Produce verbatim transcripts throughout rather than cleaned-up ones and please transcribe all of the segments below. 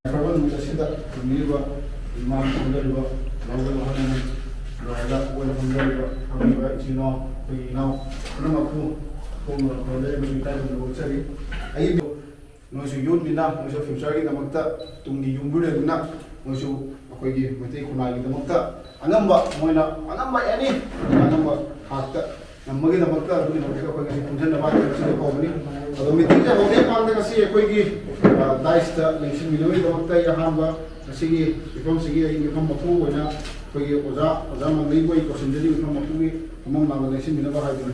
ꯌꯥꯏꯐꯔꯕ ꯅꯨꯃꯤꯠ ꯑꯁꯤꯗ ꯇꯤꯟꯕꯤꯔꯤꯕ ꯏꯃꯥ ꯐꯝꯖꯔꯤꯕ ꯂꯧꯗ ꯑꯍꯜ ꯂꯃꯟ, ꯂꯣꯏꯔꯒ ꯑꯣꯏꯅ ꯐꯝꯖꯔꯤꯕ ꯐꯝꯃꯤꯕ ꯏꯆꯤꯜ ꯏꯅꯥꯎ, ꯑꯩꯈꯣꯏꯒꯤ ꯏꯅꯥꯎ ꯄꯨꯝꯅꯃꯛꯄꯨ ꯊꯣꯡꯅ ꯈꯨꯔꯨꯝꯖꯔꯤ ꯑꯃꯁꯨꯡ ꯏꯀꯥꯏ ꯈꯨꯝꯅꯕ ꯎꯠꯆꯔꯤ꯫ ꯑꯩꯒꯤ ꯅꯣꯏꯁꯨ ꯌꯨꯠꯅꯤꯅ, ꯅꯣꯏꯁꯨ ꯐ꯭ꯌꯨꯆꯔꯒꯤꯗꯃꯛꯇ, ꯇꯨꯡꯒꯤ ꯌꯨꯝꯕꯨꯔꯦꯜꯅꯤꯅ, ꯅꯣꯏꯁꯨ ꯑꯩꯈꯣꯏꯒꯤ ꯃꯩꯇꯩ ꯈꯨꯟꯅꯥꯏꯒꯤꯗꯃꯛꯇ ꯑꯉꯝꯕ, ꯃꯣꯏꯅ ꯑꯉꯝꯕ ꯑꯦꯅꯤ ꯑꯉꯝꯕ ꯊꯥꯛꯇ ꯉꯝꯕꯒꯤꯗꯃꯛꯇ, ꯑꯗꯨꯒꯤꯗꯃꯛꯇ ꯑꯩꯈꯣꯏ ꯉꯁꯤ ꯄꯨꯟꯁꯤꯟꯅꯕ ꯍꯥꯏꯕꯁꯤꯗ ꯀꯧꯕꯅꯤ꯫ ꯑꯗꯣ ꯃꯤꯇꯤꯡꯁꯦ ꯍꯧꯗ꯭ꯔꯤꯉꯩ ꯃꯃꯥꯡꯗ ꯉꯁꯤ ꯑꯩꯈꯣꯏꯒꯤ, ꯑ, ꯗꯥꯏꯁꯇ ꯂꯦꯡꯁꯤꯟꯕꯤꯅꯕꯒꯤꯗꯃꯛꯇ ꯑꯩ ꯑꯍꯥꯟꯕ ꯉꯁꯤꯒꯤ ꯃꯤꯐꯝꯁꯤꯒꯤ ꯑꯩ ꯃꯤꯐꯝ ꯃꯄꯨ ꯑꯣꯏꯅ ꯑꯩꯈꯣꯏꯒꯤ ꯑꯣꯖꯥ, ꯑꯣꯖꯥ ꯃꯪꯂꯩꯕꯨ ꯑꯩ ꯀꯧꯁꯤꯟꯖꯔꯤ, ꯃꯤꯐꯝ ꯃꯄꯨꯒꯤ ꯐꯝꯐꯝ ꯂꯥꯡꯗ ꯂꯦꯡꯁꯤꯟꯕꯤꯅꯕ ꯍꯥꯏꯗꯨꯅ꯫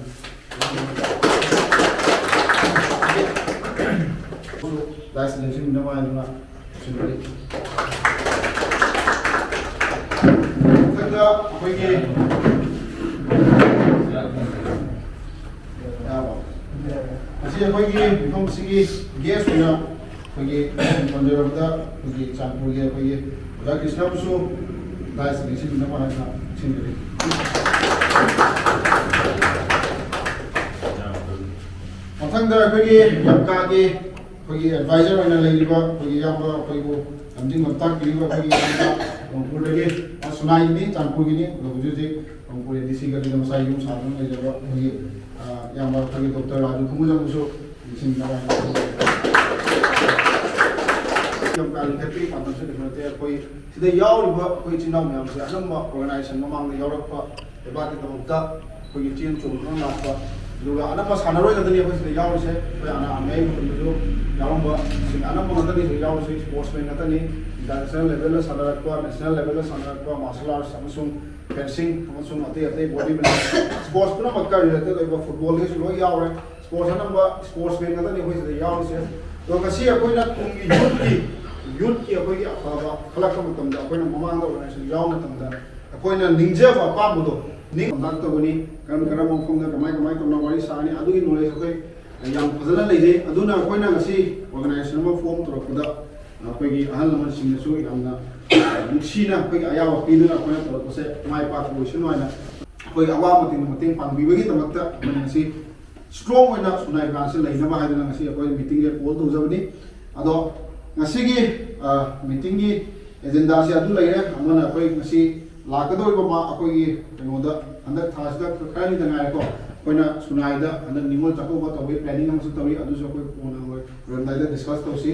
ꯗꯥꯏꯁ ꯂꯦꯡꯁꯤꯟꯕꯤꯅꯕ ꯍꯥꯏꯗꯨꯅ ꯂꯣꯏꯁꯤꯟꯖꯔꯤ꯫ ꯃꯊꯪꯗ ꯑꯩꯈꯣꯏꯒꯤ, ꯉꯁꯤ ꯑꯩꯈꯣꯏꯒꯤ ꯃꯤꯐꯝꯁꯤꯒꯤ ꯒꯦꯁ ꯑꯣꯏꯅ ꯑꯩꯈꯣꯏꯒꯤ ꯄꯟꯖꯔꯕꯗ ꯑꯩꯈꯣꯏꯒꯤ ꯆꯥꯟꯄꯨꯔꯒꯤ ꯑꯩꯈꯣꯏꯒꯤ ꯑꯣꯖꯥ ꯀ꯭ꯔꯤꯁꯅꯕꯨꯁꯨ ꯗꯥꯏꯁ ꯂꯦꯡꯁꯤꯟꯕꯤꯅꯕ ꯍꯥꯏꯅ ꯁꯤꯟꯖꯔꯤ꯫ ꯃꯊꯪꯗ ꯑꯩꯈꯣꯏꯒꯤ ꯌꯥꯝꯀꯥꯒꯤ ꯑꯩꯈꯣꯏꯒꯤ ꯑꯦꯗꯚꯥꯏꯖꯔ ꯑꯣꯏꯅ ꯂꯩꯔꯤꯕ ꯑꯩꯈꯣꯏꯒꯤ ꯏꯌꯥꯝꯕ ꯑꯩꯈꯣꯏꯕꯨ ꯂꯝꯖꯤꯡ ꯂꯝꯇꯥꯛꯄꯤꯔꯤꯕ ꯑꯩꯈꯣꯏꯒꯤ ꯏꯌꯥꯝꯕ ꯃꯅꯤꯄꯨꯔꯗꯒꯤ, ꯃꯥ ꯁꯨꯅꯥꯏꯒꯤꯅꯤ, ꯆꯥꯟꯄꯨꯔꯒꯤꯅꯤ, ꯑꯗꯣ ꯍꯧꯖꯤꯛ ꯍꯧꯖꯤꯛ ꯃꯅꯤꯄꯨꯔ ꯑꯦ ꯗꯤ ꯁꯤꯒ ꯂꯩꯅ ꯃꯁꯥꯒꯤ ꯌꯨꯝ ꯁꯥꯗꯨꯅ ꯂꯩꯖꯕ ꯑꯩꯈꯣꯏꯒꯤ, ꯑ, ꯏꯌꯥꯝꯕ ꯑꯩꯈꯣꯏꯒꯤ ꯗꯣꯛꯇꯔ ꯔꯥꯖꯨ ꯈꯨꯃꯨꯖꯝꯕꯨꯁꯨ ꯅꯤꯡꯁꯤꯡꯅꯕ ꯍꯥꯏꯅ ꯌꯥꯝ ꯀꯥ ꯂꯤꯡꯈꯠꯄꯒꯤ ꯄꯥꯟꯗꯝꯁꯨ ꯀꯩꯁꯨ ꯅꯠꯇꯦ꯫ ꯑꯩꯈꯣꯏ ꯁꯤꯗ ꯌꯥꯎꯔꯤꯕ ꯑꯩꯈꯣꯏ ꯏꯆꯤꯟ ꯏꯅꯥꯎ ꯃꯌꯥꯝꯁꯦ ꯑꯅꯝꯕ ꯑꯣꯔꯒꯅꯥꯏꯖꯦꯁꯟ ꯃꯃꯥꯡꯗ ꯌꯥꯎꯔꯛꯄ ꯂꯩꯕꯥꯛꯀꯤꯗꯃꯛꯇ ꯑꯩꯈꯣꯏꯒꯤ ꯆꯦꯟ ꯆꯣꯡꯗꯨꯅ ꯂꯥꯛꯄ, ꯑꯗꯨꯒ ꯑꯅꯝꯕ ꯁꯥꯟꯅꯔꯣꯏ ꯉꯥꯛꯇꯅꯤ ꯑꯩꯈꯣꯏ ꯁꯤꯗ ꯌꯥꯎꯔꯤꯁꯦ꯫ ꯑꯩꯈꯣꯏ ꯍꯥꯟꯅ ꯍꯥꯟꯅ ꯑꯩ ꯃꯇꯝꯗꯁꯨ ꯌꯥꯎꯔꯝꯕꯁꯤꯡ ꯑꯅꯝꯕ ꯉꯥꯛꯇꯅꯤ ꯁꯤꯗ ꯌꯥꯎꯔꯤꯁꯦ, ꯁ꯭ꯄꯣꯔꯠꯁꯃꯦꯟ ꯉꯥꯛꯇꯅꯤ꯫ ꯏꯟꯇꯔꯅꯦꯁꯅꯦꯜ ꯂꯦꯚꯦꯜꯗ ꯁꯥꯟꯅꯔꯛꯄ, ꯅꯦꯁꯅꯦꯜ ꯂꯦꯚꯦꯜꯗ ꯁꯥꯟꯅꯔꯛꯄ, ꯃꯥꯔꯁꯦꯜ ꯑꯥꯔꯠꯁ ꯑꯃꯁꯨꯡ ꯐꯦꯟꯁꯤꯡ ꯑꯃꯁꯨꯡ ꯑꯇꯩ ꯑꯇꯩ ꯕꯣꯗꯤ ꯕꯤꯜꯗꯤꯡ, ꯁ꯭ꯄꯣꯔꯠꯁ ꯄꯨꯝꯅꯃꯛꯀ ꯔꯤꯂꯦꯇꯦꯗ ꯑꯣꯏꯕ, ꯐꯨꯠꯕꯣꯜꯗꯒꯤꯁꯨ ꯂꯣꯏ ꯌꯥꯎꯔꯦ꯫ ꯁ꯭ꯄꯣꯔꯠꯁ ꯑꯅꯝꯕ ꯁ꯭ꯄꯣꯔꯠꯁꯃꯦꯟ ꯉꯥꯛꯇꯅꯤ ꯑꯩꯈꯣꯏ ꯁꯤꯗ ꯌꯥꯎꯔꯤꯁꯦ꯫ ꯑꯗꯣ ꯉꯁꯤ ꯑꯩꯈꯣꯏꯅ ꯇꯨꯡꯒꯤ ꯌꯨꯠꯀꯤ, ꯌꯨꯠꯀꯤ ꯑꯩꯈꯣꯏꯒꯤ ꯑꯐꯕ ꯈꯜꯂꯛꯄ ꯃꯇꯝꯗ, ꯑꯩꯈꯣꯏꯅ ꯃꯃꯥꯡꯗ ꯑꯣꯔꯒꯅꯥꯏꯖꯦꯁꯟ ꯌꯥꯎꯕ ꯃꯇꯝꯗ ꯑꯩꯈꯣꯏꯅ ꯅꯤꯡꯖꯕ ꯑꯄꯥꯝꯕꯗꯣ ꯅꯤꯡ ꯀꯟꯗꯛ ꯇꯧꯒꯅꯤ, ꯀꯔꯝ ꯀꯔꯝꯕ ꯃꯐꯝꯗ ꯀꯃꯥꯏ ꯀꯃꯥꯏ ꯇꯧꯅ ꯋꯥꯔꯤ ꯁꯥꯒꯅꯤ, ꯑꯗꯨꯒꯤ ꯅꯣꯂꯦꯖ ꯑꯩꯈꯣꯏ ꯌꯥꯝ ꯐꯖꯅ ꯂꯩꯖꯩ꯫ ꯑꯗꯨꯅ ꯑꯩꯈꯣꯏꯅ ꯉꯁꯤ ꯑꯣꯔꯒꯅꯥꯏꯖꯦꯁꯟ ꯑꯃ ꯐꯣꯝ ꯇꯧꯔꯛꯄꯗ ꯑꯩꯈꯣꯏꯒꯤ ꯑꯍꯜ ꯂꯃꯟꯁꯤꯡꯅꯁꯨ ꯌꯥꯝꯅ ꯅꯨꯡꯁꯤꯅ ꯑꯩꯈꯣꯏꯒꯤ ꯑꯌꯥꯕ ꯄꯤꯗꯨꯅ ꯑꯩꯈꯣꯏꯅ ꯇꯧꯔꯛꯄꯁꯦ ꯃꯥꯏ ꯄꯥꯛꯄ ꯑꯣꯏꯁꯅꯨ ꯍꯥꯏꯅ ꯑꯩꯈꯣꯏ ꯑꯋꯥꯕ ꯃꯇꯦꯡ, ꯃꯇꯦꯡ ꯄꯥꯡꯕꯤꯕꯒꯤꯗꯃꯛꯇ ꯑꯩꯈꯣꯏꯅ ꯉꯁꯤ ꯁ꯭ꯇꯔꯣꯡ ꯑꯣꯏꯅ ꯁꯨꯅꯥꯏ ꯕ꯭ꯔꯥꯟꯁꯁꯦ ꯂꯩꯅꯕ ꯍꯥꯏꯗꯨꯅ ꯉꯁꯤ ꯑꯩꯈꯣꯏ ꯃꯤꯇꯤꯡꯁꯦ ꯀꯣꯜ ꯇꯧꯖꯕꯅꯤ꯫ ꯑꯗꯣ ꯉꯁꯤꯒꯤ ꯃꯤꯇꯤꯡꯒꯤ ꯑꯦꯖꯦꯟꯗꯥꯁꯦ ꯑꯗꯨ ꯂꯩꯔꯦ꯫ ꯑꯃꯅ ꯑꯩꯈꯣꯏ ꯉꯁꯤ ꯂꯥꯛꯀꯗꯧꯔꯤꯕ ꯃꯥ ꯑꯩꯈꯣꯏꯒꯤ ꯀꯩꯅꯣꯗ ꯍꯟꯗꯛ ꯊꯥꯁꯤꯗ ꯈꯔꯅꯤꯗ ꯉꯥꯏꯔꯦꯀꯣ, ꯑꯩꯈꯣꯏꯅ ꯁꯨꯅꯥꯏꯗ ꯍꯟꯗꯛ ꯅꯤꯉꯣꯜ ꯆꯥꯛꯀꯧꯕ ꯇꯧꯕꯒꯤ ꯄ꯭ꯂꯥꯅꯤꯡ ꯑꯃꯁꯨ ꯇꯧꯔꯤ꯫ ꯑꯗꯨꯁꯨ ꯑꯩꯈꯣꯏ ꯀꯣꯟꯅ ꯂꯣꯏꯔꯝꯗꯥꯏꯗ ꯗꯤꯁꯀꯁ ꯇꯧꯁꯤ꯫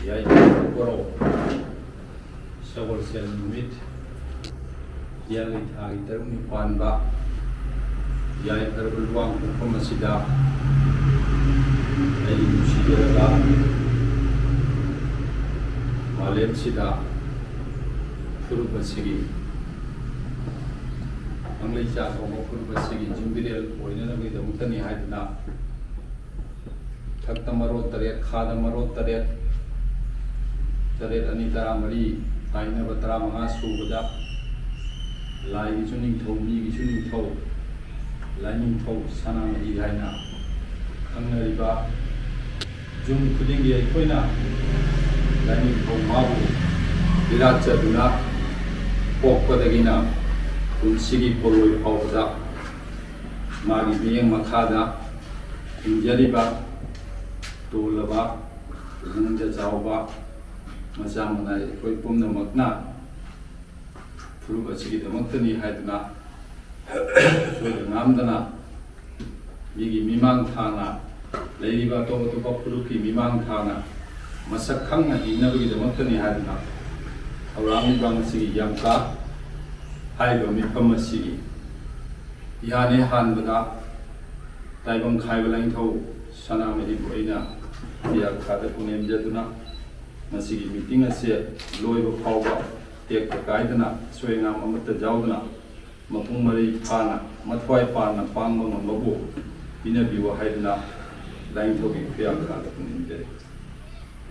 ꯌꯥꯏꯐꯔꯕ ꯄꯣꯔꯣ ꯁꯒꯣꯜꯁꯦꯜ ꯅꯨꯃꯤꯠ, ꯍꯤꯌꯥꯡꯒꯩ ꯊꯥꯒꯤ ꯇꯔꯨꯛꯅꯤ ꯄꯥꯟꯕ ꯌꯥꯏꯐꯔꯕ ꯂꯨꯋꯥꯡ ꯄꯣꯛꯐꯝ ꯑꯁꯤꯗ ꯑꯩꯒꯤ ꯅꯨꯡꯁꯤꯖꯔꯕ ꯃꯥꯂꯦꯝꯁꯤꯗ ꯐꯨꯔꯨꯞ ꯑꯁꯤꯒꯤ, ꯀꯪꯂꯩꯆꯥ ꯀꯧꯕ ꯐꯨꯔꯨꯞ ꯑꯁꯤꯒꯤ ꯖꯨꯕꯤꯂꯦꯜ ꯑꯣꯏꯅꯅꯕꯒꯤꯗꯃꯛꯇꯅꯤ ꯍꯥꯏꯗꯨꯅ ꯊꯛꯇ ꯃꯔꯣꯟ ꯇꯔꯦꯠ, ꯈꯥꯗ ꯃꯔꯣꯟ ꯇꯔꯦꯠ, ꯇꯔꯦꯠ ꯑꯅꯤ ꯇꯔꯥꯃꯔꯤ, ꯇꯥꯏꯅꯕ ꯇꯔꯥꯃꯉꯥ ꯁꯨꯕꯗ ꯂꯥꯏꯒꯤꯁꯨ ꯅꯤꯡꯊꯧ, ꯃꯤꯒꯤꯁꯨ ꯅꯤꯡꯊꯧ, ꯂꯥꯏꯅꯤꯡꯊꯧ ꯁꯅꯥꯃꯍꯤ ꯍꯥꯏꯅ ꯈꯪꯅꯔꯤꯕ ꯌꯨꯝ ꯈꯨꯗꯤꯡꯒꯤ ꯑꯩꯈꯣꯏꯅ ꯂꯥꯏꯅꯤꯡꯊꯧ ꯃꯥꯕꯨ ꯏꯔꯥꯠꯆꯗꯨꯅ ꯄꯣꯛꯄꯗꯒꯤꯅ ꯄꯨꯟꯁꯤꯒꯤ ꯄꯣꯂꯣꯏ ꯐꯥꯎꯕꯗ ꯃꯥꯒꯤ ꯃꯤꯠꯌꯦꯡ ꯃꯈꯥꯗ ꯍꯤꯡꯖꯔꯤꯕ ꯇꯣꯜꯂꯕ, ꯄꯨꯛꯅꯤꯡꯗ ꯆꯥꯎꯕ ꯃꯆꯥ ꯃꯅꯥꯏ ꯑꯩꯈꯣꯏ ꯄꯨꯝꯅꯃꯛꯅ ꯐꯨꯔꯨꯞ ꯑꯁꯤꯒꯤꯗꯃꯛꯇꯅꯤ ꯍꯥꯏꯗꯨꯅ ꯁꯣꯏꯗ ꯉꯥꯝꯗꯅ ꯃꯤꯒꯤ ꯃꯤꯃꯥꯡ ꯊꯥꯅ, ꯂꯩꯔꯤꯕ ꯑꯇꯣꯞ ꯑꯇꯣꯞꯄ ꯐꯨꯔꯨꯞꯀꯤ ꯃꯤꯃꯥꯡ ꯊꯥꯅ ꯃꯁꯛ ꯈꯪꯅ ꯍꯤꯡꯅꯕꯒꯤꯗꯃꯛꯇꯅꯤ ꯍꯥꯏꯗꯨꯅ ꯊꯧꯔꯥꯡꯂꯤꯕ ꯉꯁꯤꯒꯤ ꯌꯥꯝꯀꯥ ꯍꯥꯏꯔꯤꯕ ꯃꯤꯐꯝ ꯑꯁꯤꯒꯤ ꯏꯍꯥꯟ ꯍꯦꯛ ꯍꯥꯟꯕꯗ ꯇꯥꯏꯕꯪ ꯈꯥꯏꯕ ꯂꯥꯏꯅꯤꯡꯊꯧ ꯁꯅꯥꯃꯍꯤꯕꯨ ꯑꯩꯅ ꯐꯤꯌꯥꯛ ꯈꯥꯗ ꯄꯨꯅꯦꯝꯖꯗꯨꯅ ꯃꯁꯤꯒꯤ ꯃꯤꯇꯤꯡ ꯑꯁꯤ ꯂꯣꯏꯕ ꯐꯥꯎꯕ ꯇꯦꯛꯇ ꯀꯥꯏꯗꯅ ꯑꯁꯣꯏ ꯑꯉꯥꯝ ꯑꯃꯠꯇ ꯌꯥꯎꯗꯅ ꯃꯄꯨꯡ ꯃꯔꯩ ꯐꯥꯅ ꯃꯊ꯭ꯋꯥꯏ ꯄꯥꯟꯅ ꯄꯥꯡꯕ ꯉꯝꯕꯕꯨ ꯄꯤꯅꯕꯤꯌꯨ ꯍꯥꯏꯗꯨꯅ ꯂꯥꯏꯅꯤꯡꯊꯧꯒꯤ ꯐꯤꯌꯥꯛ ꯈꯥꯗ ꯄꯨꯅꯦꯝꯖꯔꯤ꯫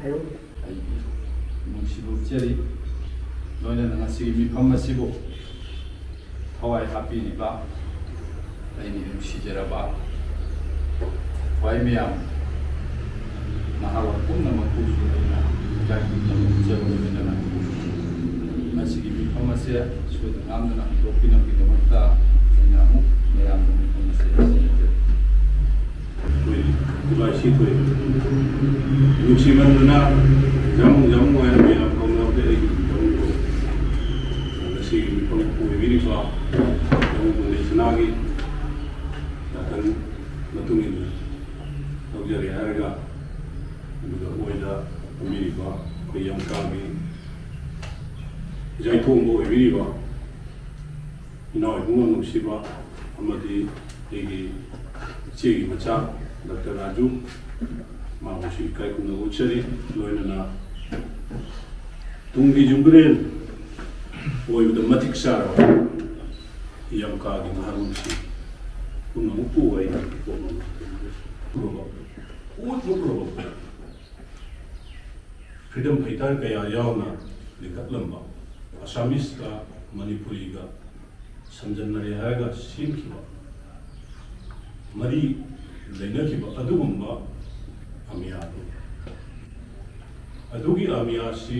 ꯑꯩꯒꯤ ꯅꯨꯡꯁꯤꯕ ꯎꯠꯆꯔꯤ꯫ ꯂꯣꯏꯅꯅ ꯉꯁꯤꯒꯤ ꯃꯤꯐꯝ ꯑꯁꯤꯕꯨ ꯊꯋꯥꯏ ꯍꯥꯞꯄꯤꯔꯤꯕ ꯑꯩꯒꯤ ꯅꯨꯡꯁꯤꯖꯔꯕ ꯈ꯭ꯋꯥꯏ ꯃꯌꯥꯝ ꯅꯍꯥꯔꯣꯜ ꯄꯨꯝꯅꯃꯛꯄꯨꯁꯨ ꯑꯩꯅ ꯏꯀꯥꯏ ꯈꯨꯝꯅꯕ ꯎꯠꯆꯕ ꯂꯣꯏꯅꯅ ꯃꯁꯤꯒꯤ ꯃꯤꯐꯝ ꯑꯁꯦ ꯁꯣꯏꯗ ꯉꯥꯝꯗꯅ ꯍꯟꯗꯣꯛꯄꯤꯅꯕꯒꯤꯗꯃꯛꯇ ꯑꯩꯅ ꯑꯃꯨꯛ ꯃꯌꯥꯝꯗ ꯃꯤꯐꯝ ꯑꯁꯦ ꯁꯤꯟꯅꯖꯔꯤ꯫ ꯑꯩꯈꯣꯏ ꯏꯃꯥ ꯏꯁꯤ ꯊꯣꯛꯏ꯫ ꯅꯨꯡꯁꯤꯃꯟꯗꯨꯅ ꯖꯝ ꯖꯝ ꯑꯣꯏꯅ ꯃꯌꯥꯝ ꯀꯧꯅꯕꯗ ꯑꯩꯒꯤ ꯏꯕꯨꯡꯗꯣ ꯉꯁꯤꯒꯤ ꯃꯤꯐꯝ ꯑꯣꯏꯕꯤꯔꯤꯕ ꯌꯥꯝꯕꯨꯡ ꯅꯦꯁꯅꯥꯒꯤ ꯌꯥꯊꯪ ꯃꯇꯨꯡ ꯏꯟꯅ ꯂꯧꯖꯔꯦ ꯍꯥꯏꯔꯒ ꯑꯗꯨꯒ ꯑꯣꯏꯗ ꯐꯝꯕꯤꯔꯤꯕ ꯑꯩꯈꯣꯏ ꯌꯥꯝꯀꯥꯒꯤ ꯌꯥꯏꯊꯣꯡꯕ ꯑꯣꯏꯕꯤꯔꯤꯕ ꯏꯅꯥꯎ ꯏꯕꯨꯡꯉꯣ ꯅꯨꯡꯁꯤꯕ ꯑꯃꯗꯤ ꯑꯩꯒꯤ ꯏꯆꯦꯒꯤ ꯃꯆꯥ ꯗꯥꯛꯇꯔ ꯔꯥꯖꯨ, ꯃꯥꯕꯨꯁꯨ ꯏꯀꯥꯏ ꯈꯨꯝꯅꯕ ꯎꯠꯆꯔꯤ꯫ ꯂꯣꯏꯅꯅ ꯇꯨꯡꯒꯤ ꯌꯨꯝꯕꯤꯔꯦꯟ ꯑꯣꯏꯕꯗ ꯃꯇꯤꯛ ꯆꯥꯔꯕ ꯌꯥꯝꯀꯥꯒꯤ ꯅꯍꯥꯔꯣꯜꯁꯤꯡ ꯄꯨꯝꯅꯃꯛꯄꯨ ꯑꯩꯅ ꯏꯀꯣꯛ ꯅꯣꯟꯅ ꯎꯠꯂꯨꯔꯕ ꯐ꯭ꯔꯤꯗꯝ ꯐꯥꯏꯇꯔ ꯀꯌꯥ ꯌꯥꯎꯅ ꯂꯤꯡꯈꯠꯂꯝꯕ ꯑꯁꯥꯃꯤꯁꯀ ꯃꯅꯤꯄꯨꯔꯤꯒ ꯁꯝꯖꯟꯅꯔꯦ ꯍꯥꯏꯔꯒ ꯁꯦꯝꯈꯤꯕ ꯃꯔꯤ ꯂꯩꯅꯈꯤꯕ ꯑꯗꯨꯒꯨꯝꯕ ꯑꯃꯤꯌꯥꯗꯨ, ꯑꯗꯨꯒꯤ ꯑꯃꯤꯌꯥꯁꯤ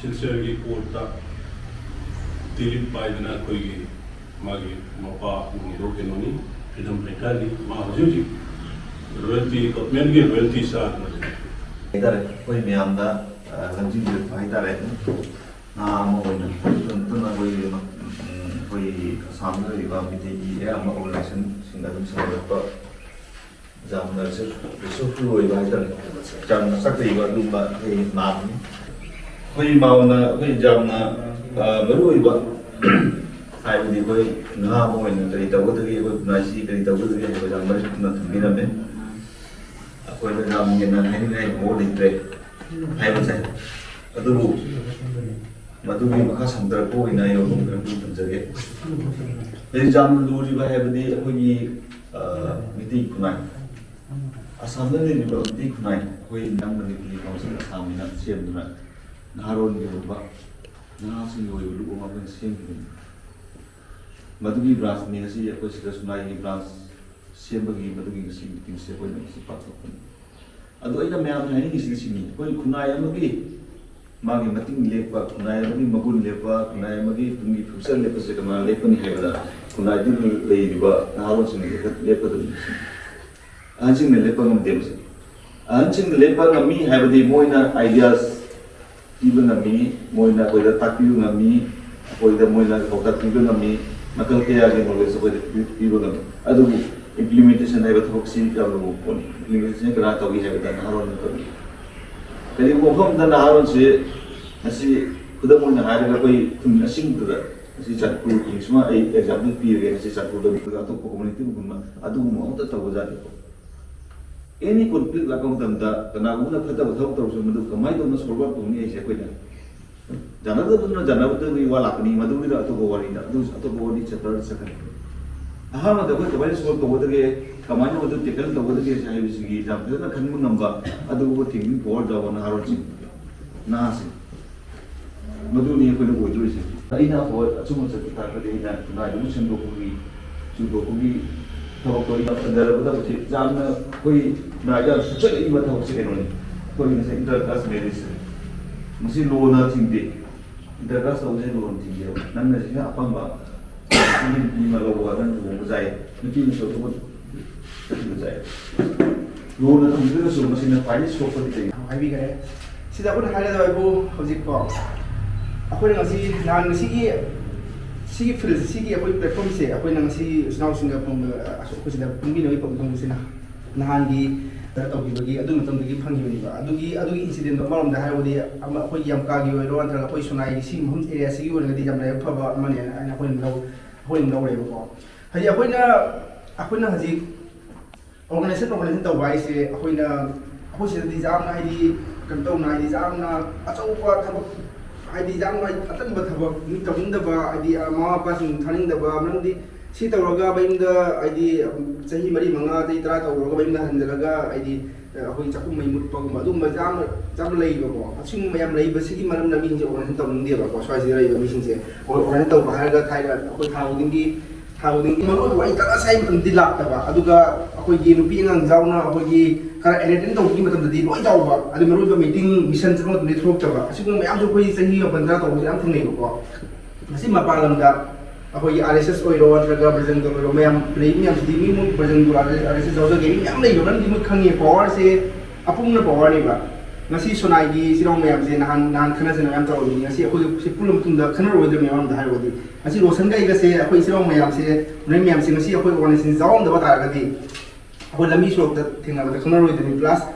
ꯁꯤꯜꯆꯔꯒꯤ ꯀꯣꯔꯠꯇ ꯇꯤꯂꯤꯞ ꯄꯥꯏꯗꯅ ꯑꯩꯈꯣꯏꯒꯤ ꯃꯥꯒꯤ ꯃꯄꯥ ꯅꯣꯡꯗꯣ ꯀꯩꯅꯣꯅꯤ, ꯐ꯭ꯔꯤꯗꯝ ꯐꯥꯏꯇꯔꯅꯤ꯫ ꯃꯥ ꯍꯧꯖꯤꯛ ꯍꯧꯖꯤꯛ ꯔꯣꯌꯦꯜꯇꯤ, ꯒꯚꯔꯟꯃꯦꯟꯠꯀꯤ ꯔꯣꯌꯦꯜꯇꯤ ꯆꯥꯗꯅ ꯂꯩ꯫ ꯍꯥꯏꯇꯥꯔꯦ, ꯑꯩꯈꯣꯏ ꯃꯌꯥꯝꯗ, ꯑ, ꯂꯝꯖꯤꯡꯕꯤꯔꯛꯄ ꯍꯥꯏꯇꯥꯔꯦ꯫ ꯅꯍꯥ ꯑꯃ ꯑꯣꯏꯅ ꯃꯇꯝ ꯄꯨꯝꯅ ꯑꯩꯈꯣꯏꯒꯤ, ꯎꯝ, ꯑꯩꯈꯣꯏꯒꯤ ꯑꯁꯥꯝꯗ ꯂꯩꯔꯤꯕ ꯃꯤꯇꯩꯒꯤ ꯑꯌꯥꯝꯕ ꯑꯣꯔꯒꯅꯥꯏꯖꯦꯁꯟꯁꯤꯡꯗ ꯑꯗꯨꯝ ꯁꯦꯟꯅꯔꯛꯄ ꯌꯥꯝꯅ ꯔꯤꯁꯣꯔꯁꯐꯨꯜ ꯑꯣꯏꯕ ꯍꯥꯏꯇꯥꯔꯦ, ꯌꯥꯝꯅ ꯆꯠꯊꯔꯤꯕ ꯑꯗꯨꯒꯨꯝꯕ ꯑꯩꯈꯣꯏ ꯅꯍꯥꯅꯤ꯫ ꯑꯩꯈꯣꯏ ꯃꯥꯎꯅ ꯑꯩꯈꯣꯏ ꯌꯥꯝꯅ, ꯑ, ꯃꯔꯨꯑꯣꯏꯕ ꯍꯥꯏꯕꯗꯤ ꯑꯩꯈꯣꯏ ꯅꯍꯥ ꯑꯃ ꯑꯣꯏꯅ ꯀꯔꯤ ꯇꯧꯒꯗꯒꯦ, ꯑꯩꯈꯣꯏ ꯈꯨꯟꯅꯥꯏꯁꯤ ꯀꯔꯤ ꯇꯧꯒꯗꯒꯦ ꯍꯥꯏꯕ ꯌꯥꯝ ꯃꯔꯤꯛ ꯆꯨꯝꯅ ꯊꯝꯕꯤꯔꯝꯃꯦ꯫ ꯑꯩꯈꯣꯏꯅ ꯌꯥꯝ ꯍꯦꯟꯅ ꯍꯥꯏꯅꯤꯡꯉꯥꯏ ꯃꯑꯣꯡ ꯂꯩꯇ꯭ꯔꯦ꯫ ꯍꯥꯏꯕꯁꯦ꯫ ꯑꯗꯨꯕꯨ ꯃꯗꯨꯒꯤ ꯃꯈꯥ ꯁꯝꯊꯔꯛꯄ ꯑꯣꯏꯅ ꯑꯩ ꯋꯥꯐꯝ ꯈꯔ ꯑꯗꯨꯝ ꯊꯝꯖꯒꯦ꯫ ꯍꯧꯖꯤꯛ ꯌꯥꯝꯅ ꯂꯨꯔꯤꯕ ꯍꯥꯏꯕꯗꯤ ꯑꯩꯈꯣꯏꯒꯤ, ꯑ, ꯃꯤꯇꯩ ꯈꯨꯟꯅꯥꯏ, ꯑꯁꯥꯝꯗ ꯂꯩꯔꯤꯕ ꯃꯤꯇꯩ ꯈꯨꯟꯅꯥꯏ, ꯑꯩꯈꯣꯏ ꯅꯪ ꯃꯅꯤꯄꯨꯔꯤ ꯀꯥꯎꯟꯁꯤꯜ ꯑꯁꯥꯝꯒꯤꯅ ꯁꯦꯝꯗꯨꯅ ꯅꯍꯥꯔꯣꯜꯒꯤ ꯑꯣꯏꯕ, ꯅꯍꯥꯁꯤꯡꯒꯤ ꯑꯣꯏꯕ ꯂꯨꯞ ꯑꯃ ꯑꯩꯈꯣꯏꯅ ꯁꯦꯝꯈꯤꯕꯅꯤ꯫ ꯃꯗꯨꯒꯤ ꯕ꯭ꯔꯥꯟꯁꯅꯤ ꯉꯁꯤ ꯑꯩꯈꯣꯏ ꯁꯤꯗ ꯁꯨꯅꯥꯏꯒꯤ ꯕ꯭ꯔꯥꯟꯁ ꯁꯦꯝꯕꯒꯤ ꯃꯗꯨꯒꯤ ꯉꯁꯤ ꯃꯤꯇꯤꯡꯁꯦ ꯑꯩꯈꯣꯏꯅ ꯉꯁꯤ ꯄꯥꯡꯊꯣꯛꯄꯅꯤ꯫ ꯑꯗꯣ ꯑꯩꯅ ꯃꯌꯥꯝꯗ ꯍꯥꯏꯅꯤꯡꯉꯤꯁꯤꯅ ꯁꯤꯅꯤ, ꯑꯩꯈꯣꯏ ꯈꯨꯟꯅꯥꯏ ꯑꯃꯒꯤ ꯃꯥꯒꯤ ꯃꯇꯤꯡ ꯂꯦꯞꯄ, ꯈꯨꯟꯅꯥꯏ ꯑꯃꯒꯤ ꯃꯒꯨꯟ ꯂꯦꯞꯄ, ꯈꯨꯟꯅꯥꯏ ꯑꯃꯒꯤ ꯇꯨꯡꯒꯤ ꯐ꯭ꯌꯨꯆꯔ ꯂꯦꯞꯄꯁꯦ ꯀꯅꯥ ꯂꯦꯞꯄꯅꯤ ꯍꯥꯏꯕꯗ ꯈꯨꯟꯅꯥꯏꯗꯨꯒꯤ ꯂꯩꯔꯤꯕ ꯅꯍꯥꯔꯣꯜꯁꯤꯡꯅ ꯂꯦꯞꯀꯗꯕꯅꯤ꯫ ꯑꯍꯟꯁꯤꯡꯅ ꯂꯦꯞꯄ ꯉꯝꯗꯦꯕꯁꯦ꯫ ꯑꯍꯟꯁꯤꯡꯅ ꯂꯦꯞꯄ ꯉꯝꯃꯤ ꯍꯥꯏꯕꯗꯤ ꯃꯣꯏꯅ ideas ꯄꯤꯕ ꯉꯝꯃꯤ, ꯃꯣꯏꯅ ꯑꯩꯈꯣꯏꯗ ꯇꯥꯛꯄꯤꯕ ꯉꯝꯃꯤ, ꯑꯩꯈꯣꯏꯗ ꯃꯣꯏꯅ ꯄꯥꯎꯇꯥꯛ ꯄꯤꯕ ꯉꯝꯃꯤ, ꯃꯈꯜ ꯀꯌꯥꯒꯤ knowledge ꯑꯩꯈꯣꯏꯗ ꯄꯤ- ꯄꯤꯕ ꯉꯝꯃꯤ꯫ ꯑꯗꯨꯕꯨ implementation ꯍꯥꯏꯕ ꯊꯕꯛꯁꯤ ꯌꯥꯝꯅ ꯂꯨꯕ ꯄꯣꯠꯅꯤ꯫ Implementation ꯀꯅꯥ ꯇꯧꯏ ꯍꯥꯏꯕꯗ ꯅꯍꯥꯔꯣꯜꯅ ꯇꯧꯏ꯫ ꯀꯔꯤꯒꯨꯝꯕ ꯃꯐꯝꯗ ꯅꯍꯥꯔꯣꯜꯁꯤ ꯉꯁꯤ ꯈꯨꯗꯝ ꯑꯣꯏꯅ ꯍꯥꯏꯔꯒ ꯑꯩꯈꯣꯏ ꯈꯨꯟ ꯑꯁꯤꯡꯕꯗ ꯉꯁꯤ ꯆꯥꯟꯄꯨꯔ ꯈꯨꯟꯁꯤꯃ ꯑꯩ example ꯄꯤꯔꯒꯦ꯫ ꯉꯁꯤ ꯆꯥꯟꯄꯨꯔꯗ ꯑꯇꯣꯞꯄ community ꯈꯨꯟ ꯑꯗꯨꯒꯨꯝꯕ ꯑꯃꯠꯇ ꯇꯧꯕ ꯖꯥꯠꯅꯤꯀꯣ꯫ Any conflict ꯂꯥꯛꯄ ꯃꯇꯝꯗ ꯀꯅꯥꯒꯨꯝꯕꯅ ꯐꯠꯇꯕ ꯊꯕꯛ ꯇꯧꯔꯁꯨ ꯃꯗꯨ ꯀꯃꯥꯏꯅ ꯇꯧꯅ solve out ꯇꯧꯅꯤ ꯍꯥꯏꯁꯦ ꯑꯩꯈꯣꯏꯅ ꯌꯥꯅꯗꯕꯗꯨꯅ ꯌꯥꯅꯕꯗꯨꯒꯤ ꯋꯥ ꯂꯥꯛꯀꯅꯤ, ꯃꯗꯨꯒꯤꯗ ꯑꯇꯣꯞꯄ ꯋꯥꯔꯤꯗ, ꯑꯗꯨ ꯑꯇꯣꯞꯄ ꯋꯥꯔꯤ chapter ꯆꯠꯀꯅꯤ꯫ ꯑꯍꯥꯟꯕꯗ ꯑꯩꯈꯣꯏ ꯀꯃꯥꯏꯅ solve ꯇꯧꯒꯗꯒꯦ, ꯀꯃꯥꯏꯅ ꯃꯗꯨ tackle ꯇꯧꯒꯗꯒꯦ ꯍꯥꯏꯕꯁꯤꯒꯤ ꯌꯥꯝ ꯐꯖꯅ ꯈꯟꯕ ꯉꯝꯕ ꯑꯗꯨꯒꯨꯝꯕ thinking power ꯌꯥꯎꯕ ꯅꯍꯥꯔꯣꯜꯁꯤꯡ, ꯅꯍꯥꯁꯤꯡ, ꯃꯗꯨꯅꯤ ꯑꯩꯈꯣꯏꯅ ꯑꯣꯏꯗꯣꯔꯤꯁꯦ꯫ ꯑꯩꯅ ꯑꯐꯕ ꯑꯆꯨꯝꯕ ꯆꯠꯄ ꯇꯥꯔꯒꯗꯤ ꯑꯩꯅ ꯈꯨꯟꯅꯥꯏꯗꯨꯕꯨ ꯁꯦꯝꯗꯣꯛꯄꯒꯤ, ꯆꯨꯝꯗꯣꯛꯄꯒꯤ ꯊꯕꯛꯇꯣ ꯑꯩꯅ ꯄꯟꯖꯔꯕꯗ ꯍꯧꯖꯤꯛ ꯌꯥꯝꯅ ꯑꯩꯈꯣꯏ ꯈꯨꯟꯅꯥꯏꯗ ꯌꯥꯝ ꯁꯣꯛꯆꯜꯂꯛꯏꯕ ꯊꯕꯛꯁꯦ ꯀꯩꯅꯣꯅꯤ꯫ ꯑꯩꯈꯣꯏ ꯉꯁꯥꯏ inter caste marriage ꯁꯦ, ꯃꯁꯤ ꯂꯣꯅ ꯊꯤꯡꯗꯦ꯫ Inter caste ꯇꯧꯕꯁꯦ ꯂꯣꯅ ꯊꯤꯡꯗꯦꯕ꯫ ꯅꯪꯅ ꯁꯤꯅ ꯑꯄꯥꯝꯕ ꯅꯨꯄꯤ ꯑꯃ ꯂꯧꯕ, ꯅꯪ ꯂꯨꯍꯣꯡꯕ ꯌꯥꯏ, ꯅꯨꯄꯤ ꯑꯃꯁꯨ ꯑꯇꯣꯞꯄ ꯆꯠꯈꯤꯕ ꯌꯥꯏ꯫ ꯂꯣꯅ ꯊꯝꯗ꯭ꯔꯒꯁꯨ ꯃꯁꯤꯅ ꯈ꯭ꯋꯥꯏꯗꯒꯤ ꯁꯣꯛꯄꯗꯤ ꯀꯩꯅꯣ? ꯍꯥꯏꯕꯤꯈꯔꯦ꯫ ꯁꯤꯗ ꯑꯩꯈꯣꯏꯅ ꯍꯥꯏꯒꯗꯕ ꯍꯥꯏꯕꯨ ꯍꯧꯖꯤꯛꯀꯣ, ꯑꯩꯈꯣꯏꯅ ꯉꯁꯤ, ꯅꯍꯥꯟ ꯉꯁꯤꯒꯤ, ꯁꯤꯒꯤ field, ꯁꯤꯒꯤ ꯑꯩꯈꯣꯏ platform ꯁꯦ ꯑꯩꯈꯣꯏꯅ ꯉꯁꯤ ꯏꯆꯤꯟ ꯏꯅꯥꯎꯁꯤꯡꯒ ꯐꯪꯕ, ꯑꯩꯈꯣꯏ ꯁꯤꯗ ꯄꯨꯟꯕꯤꯅꯕꯒꯤ ꯄꯣꯠ ꯐꯪꯕꯁꯤꯅ ꯅꯍꯥꯟꯒꯤ ꯀꯩꯅꯣ ꯇꯧꯈꯤꯕꯒꯤ, ꯑꯗꯨ ꯃꯇꯝꯗꯒꯤ ꯐꯪꯈꯤꯕꯅꯦꯕ꯫ ꯑꯗꯨꯒꯤ, ꯑꯗꯨꯒꯤ incident ꯗꯣ ꯑꯃꯔꯣꯝꯗ ꯍꯥꯏꯔꯕꯗꯤ ꯑꯃ ꯑꯩꯈꯣꯏꯒꯤ ꯌꯥꯝꯀꯥꯒꯤ ꯑꯣꯏꯔꯣ, ꯅꯠꯇ꯭ꯔꯒ ꯑꯩꯈꯣꯏ ꯁꯣꯅꯥꯏꯒꯤ ꯁꯤ ꯃꯐꯝ area ꯁꯤꯒꯤ ꯑꯣꯏꯔꯒꯗꯤ ꯌꯥꯝ ꯂꯥꯏꯕꯛ ꯐꯕ ꯑꯃꯅꯦꯅ ꯑꯩꯅ, ꯑꯩꯈꯣꯏꯅ ꯂꯧ-, ꯑꯩꯈꯣꯏꯅ ꯂꯧꯔꯦꯕꯀꯣ꯫ ꯍꯥꯏꯗꯤ ꯑꯩꯈꯣꯏꯅ, ꯑꯩꯈꯣꯏꯅ ꯍꯧꯖꯤꯛ organization, organization ꯇꯧꯕ ꯍꯥꯏꯁꯦ ꯑꯩꯈꯣꯏꯅ, ꯑꯩꯈꯣꯏ ꯁꯤꯗꯗꯤ ꯌꯥꯝꯅ ꯍꯥꯏꯗꯤ ꯀꯩꯅꯣ ꯇꯧꯅ, ꯍꯥꯏꯗꯤ ꯌꯥꯝꯅ ꯑꯆꯧꯕ ꯊꯕꯛ, ꯍꯥꯏꯗꯤ ꯌꯥꯝꯅ ꯑꯇꯟꯕ ꯊꯕꯛ, ꯃꯤ ꯇꯧꯅꯤꯡꯗꯕ, ꯍꯥꯏꯗꯤ ꯃꯃꯥ ꯃꯄꯥꯁꯤꯡ ꯊꯥꯅꯤꯡꯗꯕ, ꯃꯔꯝꯗꯤ ꯁꯤ ꯇꯧꯔꯒ ꯃꯌꯨꯝꯗ ꯍꯥꯏꯗꯤ ꯆꯍꯤ ꯃꯔꯤ ꯃꯉꯥ, ꯆꯍꯤ ꯇꯔꯥ ꯇꯧꯔꯨꯔꯒ ꯃꯌꯨꯝꯗ ꯍꯟꯖꯤꯜꯂꯒ ꯍꯥꯏꯗꯤ ꯑꯩꯈꯣꯏ ꯆꯥꯛꯈꯨꯝ ꯃꯩ ꯃꯨꯠꯄꯒꯨꯝꯕ ꯑꯗꯨꯒꯨꯝꯕ ꯌꯥꯝꯅ, ꯌꯥꯝꯅ ꯂꯩꯌꯦꯕꯀꯣ꯫ ꯑꯁꯤꯒꯨꯝꯕ ꯌꯥꯝ ꯂꯩꯕꯁꯤꯒꯤ ꯃꯔꯝꯅ ꯃꯤꯁꯤꯡꯁꯦ organization ꯇꯧꯅꯤꯡꯗꯦꯕꯀꯣ꯫ ꯁ꯭ꯋꯥꯏꯁꯤꯗ ꯂꯩꯔꯤꯕ ꯃꯤꯁꯤꯡꯁꯦ organization ꯇꯧꯕ ꯍꯥꯏꯔꯒ ꯊꯥꯏꯅ ꯑꯩꯈꯣꯏ ꯊꯥ ꯈꯨꯗꯤꯡꯒꯤ ꯊꯥ ꯈꯨꯗꯤꯡꯒꯤ ꯃꯔꯨ ꯑꯣꯏꯕ ꯋꯥꯍꯩ ꯇꯔꯥ ꯁꯥꯏ ꯃꯇꯝꯗꯤ ꯂꯥꯛꯇꯕ, ꯑꯗꯨꯒ ꯑꯩꯈꯣꯏꯒꯤ ꯅꯨꯄꯤ ꯑꯉꯥꯡ ꯌꯥꯎꯅ ꯑꯩꯈꯣꯏꯒꯤ ꯈꯔ entertain ꯇꯧꯕꯒꯤ ꯃꯇꯝꯗꯗꯤ ꯂꯣꯏ ꯌꯥꯎꯕ, ꯑꯗꯨ ꯃꯔꯨ ꯑꯣꯏꯕ meeting mission ꯆꯠꯄ ꯃꯇꯝꯗꯗꯤ ꯊꯣꯛꯂꯛꯇꯕ, ꯑꯁꯤꯒꯨꯝꯕ ꯃꯌꯥꯝꯁꯨ ꯑꯩꯈꯣꯏ ꯆꯍꯤ ꯃꯥꯄꯟ ꯇꯔꯥ ꯇꯧꯕꯁꯦ ꯌꯥꯝ ꯊꯦꯡꯅꯩꯕꯀꯣ꯫ ꯉꯁꯤ ꯃꯄꯥꯟ ꯂꯝꯗ ꯑꯩꯈꯣꯏꯒꯤ ꯑꯥꯔ ꯑꯦꯁ ꯑꯦꯁ ꯑꯣꯏꯔꯣ, ꯅꯠꯇ꯭ꯔꯒ ꯕꯖꯔꯪ ꯗꯜ ꯑꯣꯏꯔꯣ, ꯃꯌꯥꯝ ꯂꯩ ꯃꯌꯥꯝꯁꯤꯗꯤ, ꯃꯤ ꯃꯨꯛ ꯕꯖꯔꯪ ꯗꯜ, ꯑꯥꯔ ꯑꯦꯁ ꯑꯦꯁ ꯌꯥꯎꯖꯒꯦ, ꯃꯤ ꯃꯌꯥꯝ ꯂꯩꯕ ꯃꯔꯝꯗꯤ ꯃꯣꯏ ꯈꯪꯉꯦ, ꯄꯋꯥꯔꯁꯦ ꯑꯄꯨꯝꯕꯅ ꯄꯋꯥꯔꯅꯦꯕ꯫ ꯉꯁꯤ ꯁꯣꯅꯥꯏꯒꯤ ꯏꯆꯤꯜ ꯏꯅꯥꯎ ꯃꯌꯥꯝꯁꯦ ꯅꯍꯥꯟ, ꯅꯍꯥꯟ ꯈꯠꯅ ꯆꯩꯅꯕ ꯌꯥꯝ ꯇꯧꯔꯝꯃꯤ, ꯉꯁꯤ ꯑꯩꯈꯣꯏ ꯁꯤ ꯄꯨꯜꯂ ꯃꯇꯨꯡꯗ ꯈꯠꯅꯔꯣꯏꯗꯕꯅꯦ꯫ ꯃꯔꯝꯗ ꯍꯥꯏꯔꯒꯗꯤ ꯉꯁꯤ ꯔꯣꯁꯟꯒ ꯑꯩꯒꯁꯦ, ꯑꯩꯈꯣꯏ ꯏꯆꯤꯜ ꯏꯅꯥꯎ ꯃꯌꯥꯝꯁꯦ, ꯅꯣꯏ ꯃꯌꯥꯝꯁꯦ ꯉꯁꯤ ꯑꯩꯈꯣꯏ ꯑꯣꯔꯒꯅꯥꯏꯖꯦꯁꯟ ꯌꯥꯎꯔꯝꯗꯕ ꯇꯥꯔꯒꯗꯤ ꯑꯩꯈꯣꯏ ꯂꯝꯕꯤ ꯁꯣꯔꯣꯛꯇ ꯊꯦꯡꯅꯕꯗ ꯈꯪꯅꯔꯣꯏꯗꯕꯅꯤ꯫ ꯄ꯭ꯂꯁ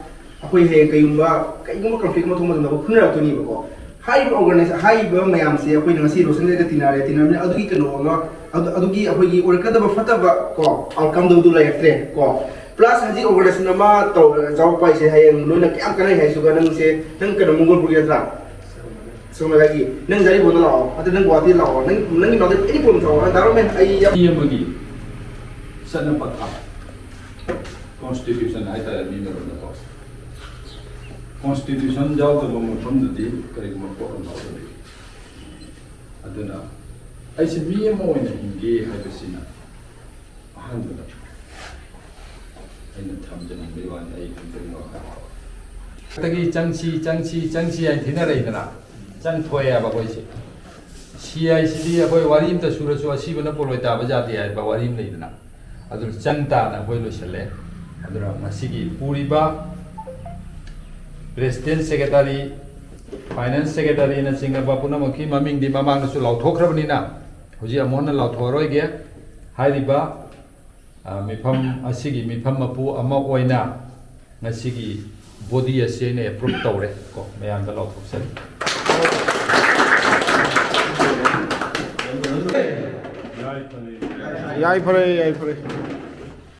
ꯑꯩꯈꯣꯏ ꯍꯌꯦꯡ ꯀꯩꯒꯨꯝꯕ, ꯀꯩꯒꯨꯝꯕ ꯀꯟꯐ꯭ꯂꯤꯛ ꯑꯃ ꯊꯣꯛꯄ ꯃꯇꯝꯗ ꯑꯩꯈꯣꯏ ꯐꯨꯅꯔꯛꯇꯣꯏꯅꯦꯕꯀꯣ꯫ ꯍꯥꯏꯔꯤꯕ ꯑꯣꯔꯒꯅꯥꯏꯖ-, ꯍꯥꯏꯔꯤꯕ ꯃꯌꯥꯝꯁꯦ ꯑꯩꯈꯣꯏꯅ ꯉꯁꯤ ꯔꯣꯁꯟꯒ ꯇꯤꯟꯅꯔꯦ, ꯇꯤꯟꯅꯔꯕꯅꯤꯅ ꯑꯗꯨꯒꯤ ꯀꯩꯅꯣ ꯑꯃ, ꯑꯗꯨ-, ꯑꯗꯨꯒꯤ ꯑꯩꯈꯣꯏꯒꯤ ꯑꯣꯏꯔꯛꯀꯗꯕ ꯐꯠꯇꯕ ꯀꯣ, ꯑꯥꯎꯠꯀꯝꯗꯨ ꯑꯗꯨ ꯂꯩꯔꯛꯇ꯭ꯔꯦ ꯀꯣ꯫ ꯄ꯭ꯂꯁ ꯍꯧꯖꯤꯛ ꯑꯣꯔꯒꯅꯥꯏꯖꯦꯁꯟ ꯑꯃ ꯇꯧꯔꯒ ꯌꯥꯎꯔꯛꯄ ꯍꯥꯏꯁꯦ ꯍꯌꯦꯡ ꯅꯣꯏꯅ ꯀꯌꯥꯝ ꯀꯥꯟꯅꯩ ꯍꯥꯏꯁꯤꯒ, ꯅꯪꯁꯦ, ꯅꯪ ꯀꯩꯅꯣ ꯃꯣꯡꯒꯣꯜꯄꯨꯔꯒꯤ ꯅꯠꯇ꯭ꯔꯥ? ꯁꯣꯝꯗꯒꯤ ꯅꯪ ꯖꯥꯔꯤꯕꯣꯟꯗ ꯂꯥꯛꯑꯣ, ꯑꯗ ꯅꯪ ꯒꯨꯋꯥꯍꯥꯇꯤ ꯂꯥꯛꯑꯣ, ꯅꯪ, ꯅꯪꯒꯤ ꯅꯥꯛꯇ ꯑꯦꯅꯤ ꯄ꯭ꯔꯣꯕ꯭ꯂꯦꯝ ꯇꯧꯔꯣ, ꯗꯥꯔꯣꯃꯦꯟ ꯑꯩ ꯌꯥꯝ ꯃꯤ ꯑꯃꯒꯤ ꯆꯠꯅ ꯄꯊꯥꯞ, ꯀꯣꯟꯁꯇꯤꯇ꯭ꯌꯨꯁꯟ ꯍꯥꯏꯇꯥꯔꯦ, ꯃꯤ ꯃꯔꯣꯟꯗꯀꯣ꯫ ꯀꯣꯟꯁꯇꯤꯇ꯭ꯌꯨꯁꯟ ꯌꯥꯎꯗꯕ ꯃꯐꯝꯗꯗꯤ ꯀꯔꯤꯒꯨꯝꯕ ꯄꯣꯠ ꯑꯃ ꯌꯥꯎꯗꯕ꯫ ꯑꯗꯨꯅ ꯑꯩꯁꯦ ꯃꯤ ꯑꯃ ꯑꯣꯏꯅ ꯍꯤꯡꯒꯦ ꯍꯥꯏꯕꯁꯤꯅ ꯑꯍꯥꯟꯕꯗ ꯑꯩꯅ ꯊꯝꯖꯅꯤꯡꯕꯒꯤ ꯋꯥꯅꯤ, ꯑꯩ ꯈꯛꯇꯒꯤ ꯋꯥꯈꯜ꯫ ꯗꯒꯤ ꯆꯪꯁꯤ, ꯆꯪꯁꯤ, ꯆꯪꯁꯤ ꯍꯥꯏꯅ ꯊꯤꯅꯔꯛꯏꯗꯅ, ꯆꯪꯊꯣꯛꯑꯦ ꯍꯥꯏꯕ ꯑꯩꯈꯣꯏꯁꯦ꯫ ꯁꯤ ꯍꯥꯏꯁꯤꯗꯤ ꯑꯩꯈꯣꯏ ꯋꯥꯔꯤ ꯑꯝꯇ ꯁꯨꯔꯁꯨ ꯑꯁꯤꯕꯅ ꯄꯣꯂꯣꯏ ꯇꯥꯕ ꯌꯥꯗꯦ ꯍꯥꯏꯕ ꯋꯥꯔꯤ ꯑꯃ ꯂꯩꯗꯅ, ꯑꯗꯨ ꯆꯪ ꯇꯥꯅ ꯑꯩꯈꯣꯏ ꯂꯣꯏꯁꯤꯜꯂꯦ꯫ ꯑꯗꯨꯅ ꯉꯁꯤꯒꯤ ꯄꯨꯔꯤꯕ ꯄ꯭ꯔꯦꯁꯤꯗꯦꯟ, ꯁꯦꯀ꯭ꯔꯦꯇꯔꯤ, ꯐꯥꯏꯅꯥꯟꯁ ꯁꯦꯀ꯭ꯔꯦꯇꯔꯤꯅꯆꯤꯡꯕ ꯄꯨꯝꯅꯃꯛꯀꯤ ꯃꯃꯤꯡꯗꯤ ꯃꯃꯥꯡꯗꯁꯨ ꯂꯥꯎꯊꯣꯛꯈ꯭ꯔꯕꯅꯤꯅ, ꯍꯧꯖꯤꯛ ꯑꯃꯨꯛ ꯍꯟꯅ ꯂꯥꯎꯊꯣꯛꯑꯔꯣꯏꯒꯦ꯫ ꯍꯥꯏꯔꯤꯕ, ꯑ, ꯃꯤꯐꯝ ꯑꯁꯤꯒꯤ ꯃꯤꯐꯝ ꯃꯄꯨ ꯑꯃ ꯑꯣꯏꯅ ꯉꯁꯤꯒꯤ ꯕꯣꯗꯤ ꯑꯁꯤ ꯑꯩꯅ ꯑꯦꯄ꯭ꯔꯨꯞ ꯇꯧꯔꯦ ꯀꯣ, ꯃꯌꯥꯝꯗ ꯂꯥꯎꯊꯣꯛꯆꯔꯤ꯫ ꯌꯥꯏꯐꯔꯦ, ꯌꯥꯏꯐꯔꯦ꯫